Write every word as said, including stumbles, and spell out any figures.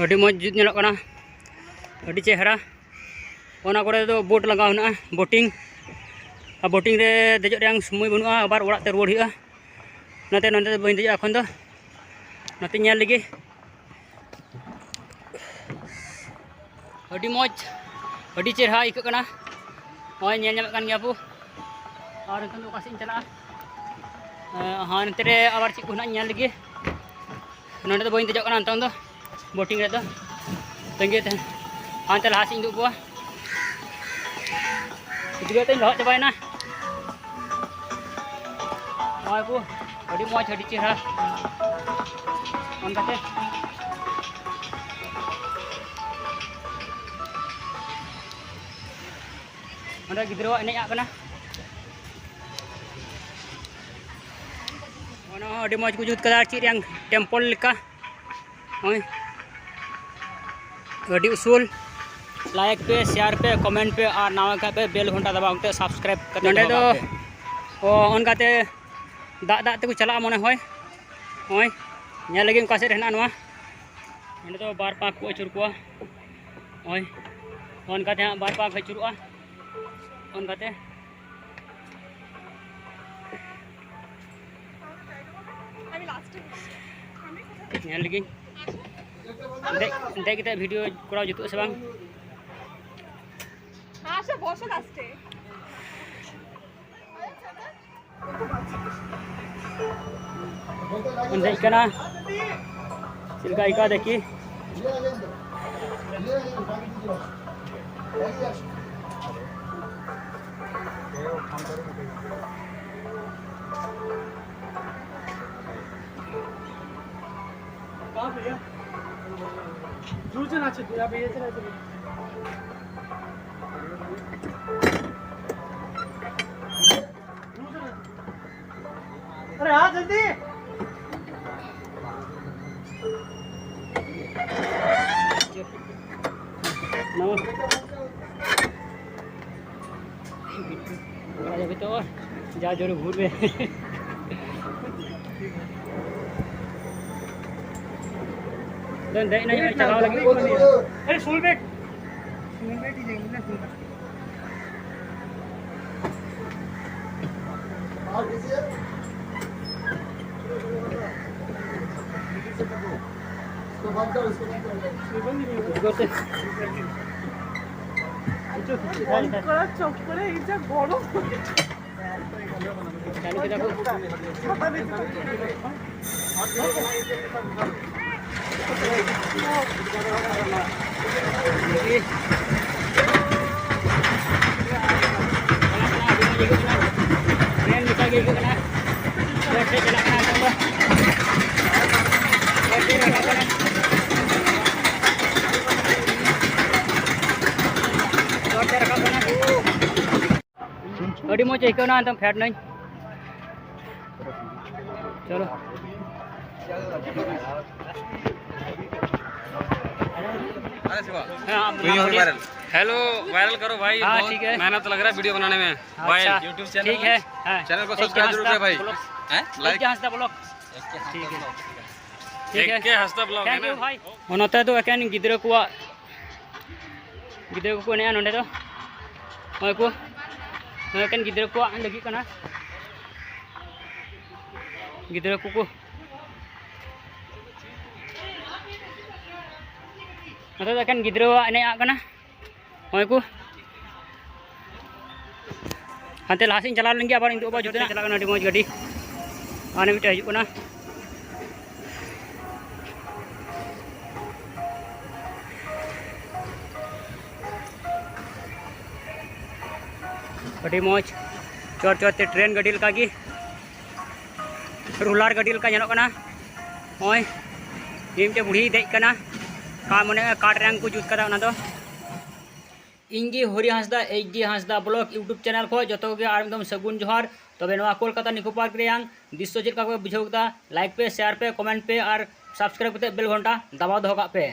ᱟᱹᱰᱤ ᱢᱚᱡᱽ ᱡᱩᱛ ᱧᱮᱞᱚᱜ ᱠᱟᱱᱟ, ᱟᱹᱰᱤ ᱪᱮᱦᱨᱟ᱾ ᱚᱱᱟ ᱠᱚᱨᱮ ᱫᱚ ᱵᱳᱴ ᱞᱟᱜᱟᱣ ᱦᱮᱱᱟᱜᱼᱟ, ᱵᱳᱴᱤᱝ᱾ ᱟᱨ ᱵᱳᱴᱤᱝ ᱨᱮ ᱫᱮᱡᱚᱜ ᱨᱮᱭᱟᱜ ᱥᱚᱢᱚᱭ ᱵᱟᱹᱱᱩᱜᱼᱟ, ᱟᱵᱟᱨ ᱚᱲᱟᱜ ᱛᱮ ᱨᱩᱣᱟᱹᱲ ᱦᱩᱭᱩᱜᱼᱟ᱾ ᱚᱱᱟᱛᱮ ᱱᱚᱸᱰᱮ ᱫᱚ ᱵᱟᱹᱧ ᱫᱮᱡᱚᱜᱼᱟ ᱮᱠᱷᱚᱱ ᱫᱚ, ᱱᱚᱛᱮ ᱧᱮᱞ ᱞᱟᱹᱜᱤᱫ᱾ ᱟᱹᱰᱤ ᱢᱚᱡᱽ, ᱟᱹᱰᱤ ᱪᱮᱦᱨᱟ ᱟᱹᱭᱠᱟᱹᱜ ᱠᱟᱱᱟ᱾ ᱱᱚᱜᱼᱚᱭ ᱧᱮᱞ ᱧᱟᱢᱮᱫ ᱠᱟᱱ ᱜᱮᱭᱟ ᱵᱚ᱾ ᱟᱨ ᱱᱤᱛᱚᱝ ᱫᱚ ᱚᱠᱟ ᱥᱮᱫ ᱤᱧ ᱪᱟᱞᱟᱜᱼᱟ? ᱮᱸ, ᱦᱟᱱᱛᱮ ᱨᱮ ᱟᱵᱟᱨ ᱪᱮᱫ ᱠᱚ ᱦᱮᱱᱟᱜ ᱤᱧ ᱧᱮᱞ ᱞᱮᱜᱮ᱾ ᱱᱚᱸᱰᱮ ᱫᱚ ᱵᱟᱹᱧ ᱫᱮᱡᱚᱜ ᱠᱟᱱᱟ ᱱᱤᱛᱚᱝ ᱫᱚ, ᱵᱳᱴᱤᱝ ᱨᱮᱫᱚ᱾ ᱛᱟᱺᱜᱤ ᱛᱟᱦᱮᱸ, ᱦᱟᱱᱛᱮ ᱞᱟᱦᱟ ᱥᱮᱫ ᱤᱧ ᱩᱫᱩᱜ ᱠᱚᱣᱟ᱾ ᱩᱫᱽᱜᱟᱹᱨ ᱛᱮᱧ ᱞᱚᱦᱚᱫ ᱪᱟᱵᱟᱭᱮᱱᱟ᱾ ᱱᱚᱜᱼᱚᱭ ᱠᱚ, ᱟᱹᱰᱤ ᱢᱚᱡᱽ, ᱟᱹᱰᱤ ᱪᱮᱦᱨᱟ᱾ ᱚᱱᱠᱟᱛᱮ ᱚᱸᱰᱮ ᱜᱤᱫᱽᱨᱟᱹᱣᱟᱜ ᱮᱱᱮᱡ ᱟᱜ ᱠᱟᱱᱟ᱾ ᱚᱱᱟ ᱦᱚᱸ ᱟᱹᱰᱤ ᱢᱚᱡᱽ ᱠᱚ ᱡᱩᱛ ᱠᱟᱫᱟ, ᱪᱮᱫ ᱨᱮᱭᱟᱝ ᱴᱮᱢᱯᱚᱞ ᱞᱮᱠᱟ᱾ ᱦᱳᱭ, ᱟᱹᱰᱤ ᱩᱥᱩᱞ᱾ ᱞᱟᱭᱤᱠ ᱯᱮ, ᱥᱮᱭᱟᱨ ᱯᱮ, ᱠᱚᱢᱮᱱᱴ ᱯᱮ ᱟᱨ ᱱᱟᱣᱟ ᱠᱷᱟᱡ ᱯᱮ ᱵᱮᱞ ᱜᱷᱚᱱᱴᱟ ᱫᱟᱵᱟᱣ ᱠᱟᱛᱮ ᱥᱟᱵᱥᱠᱨᱟᱭᱤᱵ ᱠᱟᱛᱮ ᱱᱚᱸᱰᱮ ᱫᱚᱦᱚ ᱫᱚ ᱠᱟᱜ ᱯᱮ᱾ ᱚ, ᱚᱱᱠᱟᱛᱮ ᱫᱟᱜ ᱫᱟᱜ ᱛᱮᱠᱚ ᱪᱟᱞᱟᱜᱼᱟ ᱢᱚᱱᱮ ᱦᱳᱭ᱾ ᱦᱳᱭ, ᱧᱮᱞ ᱞᱟᱹᱜᱤᱫ ᱚᱠᱟ ᱥᱮᱫ ᱨᱮ ᱦᱮᱱᱟᱜᱼᱟ ᱱᱚᱣᱟ᱾ ᱱᱚᱸᱰᱮ ᱫᱚ ᱵᱟᱨ ᱯᱟᱸᱠ ᱠᱚ ᱟᱹᱪᱩᱨ ᱠᱚᱣᱟ᱾ ᱦᱳᱭ, ᱚᱱᱠᱟᱛᱮ ᱦᱟᱸᱜ ᱵᱟᱨ ᱯᱟᱸᱠ ᱟᱹᱪᱩᱨᱚᱜᱼᱟ᱾ ᱚᱱᱠᱟᱛᱮ ᱧᱮᱞ ᱞᱮᱜᱤᱧ, ᱫᱮᱡ, ᱫᱮᱡ ᱠᱟᱛᱮ ᱵᱷᱤᱰᱤᱭᱳ ᱠᱚᱨᱟᱣ ᱡᱩᱛᱩᱜ ᱟᱥᱮ ᱵᱟᱝ? ᱦᱮᱸ, ᱥᱮ ᱵᱚᱥᱚ ᱞᱟᱥᱴᱮ᱾ ᱵᱚᱱ ᱫᱮᱡ ᱠᱟᱱᱟ, ᱪᱮᱫ ᱞᱮᱠᱟ ᱟᱹᱭᱠᱟᱹᱜᱼᱟ ᱫᱮᱠᱷᱤ᱾ कहाँ भैया? दूर से नाचे थे, आप ये चला चलिए। अरे हाँ, जल्दी। नमस्कार। ᱵᱟᱲᱟᱭ ᱫᱟᱯᱮ ᱛᱚ, ᱡᱟ ᱡᱳᱨᱮ ᱵᱷᱩᱨ ᱨᱮ᱾ ᱫᱮᱡ ᱮᱱᱟᱹᱧ ᱪᱟᱞᱟᱣ ᱞᱟᱹᱜᱤᱫ᱾ ᱮᱭ, ᱥᱩᱞ ᱵᱮᱜᱽ᱾ ᱥᱩᱞ ᱵᱮᱜᱽ ᱤᱧ ᱤᱧ ᱥᱩᱞ ᱵᱮᱜᱽ᱾ ᱪᱚᱠ ᱠᱚᱨᱮ, ᱪᱚᱠ ᱠᱚᱨᱮ, ᱤᱧ ᱡᱟ ᱜᱚᱨᱚᱢ᱾ ᱪᱟᱹᱞᱩ ᱠᱮᱫᱟ ᱠᱚ᱾ ᱴᱨᱮᱱ ᱞᱮᱠᱟ ᱜᱮ ᱟᱹᱭᱠᱟᱹᱜ ᱠᱟᱱᱟ᱾ ᱪᱚᱴ ᱥᱮᱫ ᱪᱟᱞᱟᱜ ᱠᱟᱱᱟ ᱱᱤᱛᱚᱝ ᱫᱚ᱾ ᱪᱚᱴ ᱥᱮᱫ ᱨᱟᱠᱟᱵ ᱠᱟᱱᱟ᱾ ᱪᱚᱴ ᱥᱮᱫ ᱨᱟᱠᱟᱵ ᱠᱟᱱᱟ᱾ ᱟᱹᱰᱤ ᱢᱚᱡᱽ ᱟᱹᱭᱠᱟᱹᱣ ᱮᱱᱟ, ᱮᱠᱫᱚᱢ ᱯᱷᱮᱰ ᱱᱟᱹᱧ᱾ ᱪᱚᱞᱚ᱾ ᱦᱮᱸ, ᱟᱢ video video. Viral. Hello, viral करो भाई, हाँ, बहुत ठीक है। मेहनत लग रहा है वीडियो बनाने में। अच्छा, भाई, YouTube चैनल ठीक है, हाँ। चैनल को एक के सब्सक्राइब जरूर हंसदा करें भाई। ब्लॉग। हैं? एक लाइक। के हंसदा ब्लॉग। ठीक है। ठीक है। एक के हंसदा ब्लॉग है थैंक यू ना? भाई। ᱱᱚᱛᱮ ᱫᱚ ᱮᱠᱮᱱ ᱜᱤᱫᱽᱨᱟᱹ ᱠᱚᱣᱟᱜ ᱜᱤᱫᱽᱨᱟᱹ ᱠᱚᱠᱚ ᱮᱱᱮᱡᱼᱟ ᱱᱚᱸᱰᱮ ᱫᱚ᱾ ᱱᱚᱜᱼᱚᱭ ᱠᱚ, ᱱᱚᱜᱼᱚᱭ ᱮᱠᱮᱱ ᱜᱤᱫᱽᱨᱟᱹ ᱠᱚᱣᱟᱜ ᱞᱟᱹᱜᱤᱫ ᱠᱟᱱᱟ᱾ ᱜᱤᱫᱽᱨᱟᱹ ᱠᱚᱠᱚ, ᱱᱚᱛᱮ ᱫᱚ ᱮᱠᱮᱱ ᱜᱤᱫᱽᱨᱟᱹᱣᱟᱜ ᱮᱱᱮᱡ ᱟᱜ ᱠᱟᱱᱟ᱾ ᱱᱚᱜᱼᱚᱭ ᱠᱚ, ᱦᱟᱱᱛᱮ ᱞᱟᱦᱟ ᱥᱮᱫ ᱤᱧ ᱪᱟᱞᱟᱣ ᱞᱮᱱ ᱜᱮ, ᱟᱵᱟᱨ ᱤᱧ ᱩᱫᱩᱜ ᱟᱯᱮᱭᱟ ᱡᱩᱛ ᱨᱮᱱᱟᱜ᱾ ᱪᱟᱞᱟᱜ ᱠᱟᱱᱟ ᱟᱹᱰᱤ ᱢᱚᱡᱽ ᱜᱟᱹᱰᱤ᱾ ᱦᱟᱱᱮ ᱢᱤᱫᱴᱮᱡ ᱦᱤᱡᱩᱜ ᱠᱟᱱᱟ᱾ ᱟᱹᱰᱤ ᱢᱚᱡᱽ ᱪᱚᱴ ᱪᱚᱴ ᱛᱮ ᱴᱨᱮᱱ ᱜᱟᱹᱰᱤ ᱞᱮᱠᱟ ᱜᱮ, ᱨᱳᱞᱟᱨ ᱜᱟᱹᱰᱤ ᱞᱮᱠᱟ ᱧᱮᱞᱚᱜ ᱠᱟᱱᱟ᱾ ᱱᱚᱜᱼᱚᱭ ᱢᱤᱫᱴᱮᱡ ᱵᱩᱲᱦᱤᱭ ᱫᱮᱡ ᱠᱟᱱᱟ, ᱠᱟ-, ᱢᱚᱱᱮ ᱦᱚᱭ ᱠᱟᱴ ᱨᱮᱭᱟᱝ ᱠᱚ ᱡᱩᱛ ᱠᱟᱫᱟ ᱚᱱᱟ ᱫᱚ᱾ ᱤᱧ ᱜᱮ ᱦᱚᱨᱤ ᱦᱟᱸᱥᱫᱟ, ᱮᱭᱤᱪ ᱰᱤ ᱦᱟᱸᱥᱫᱟ ᱵᱞᱚᱜ YouTube ᱪᱮᱱᱮᱞ ᱠᱷᱚᱱ ᱡᱚᱛᱚ ᱠᱚᱜᱮ ᱟᱨ ᱢᱤᱫ ᱫᱚᱢ ᱥᱟᱹᱜᱩᱱ ᱡᱚᱦᱟᱨ᱾ ᱛᱚᱵᱮ ᱱᱚᱣᱟ ᱠᱳᱞᱠᱟᱛᱟ ᱱᱤᱠᱳ ᱯᱟᱨᱠ ᱨᱮᱭᱟᱝ ᱫᱨᱤᱥᱥᱚ ᱪᱮᱫ ᱞᱮᱠᱟ ᱯᱮ ᱵᱩᱡᱷᱟᱹᱣ ᱠᱮᱫᱟ? ᱞᱟᱭᱤᱠ ᱯᱮ, ᱥᱮᱭᱟᱨ ᱯᱮ, ᱠᱚᱢᱮᱱᱴ ᱯᱮ ᱟᱨ ᱥᱟᱵᱥᱠᱨᱟᱭᱤᱵ ᱠᱟᱛᱮ ᱵᱮᱞ ᱜᱷᱚᱱᱴᱟ ᱫᱟᱵᱟᱣ ᱫᱚᱦᱚ ᱠᱟᱜ ᱯᱮ᱾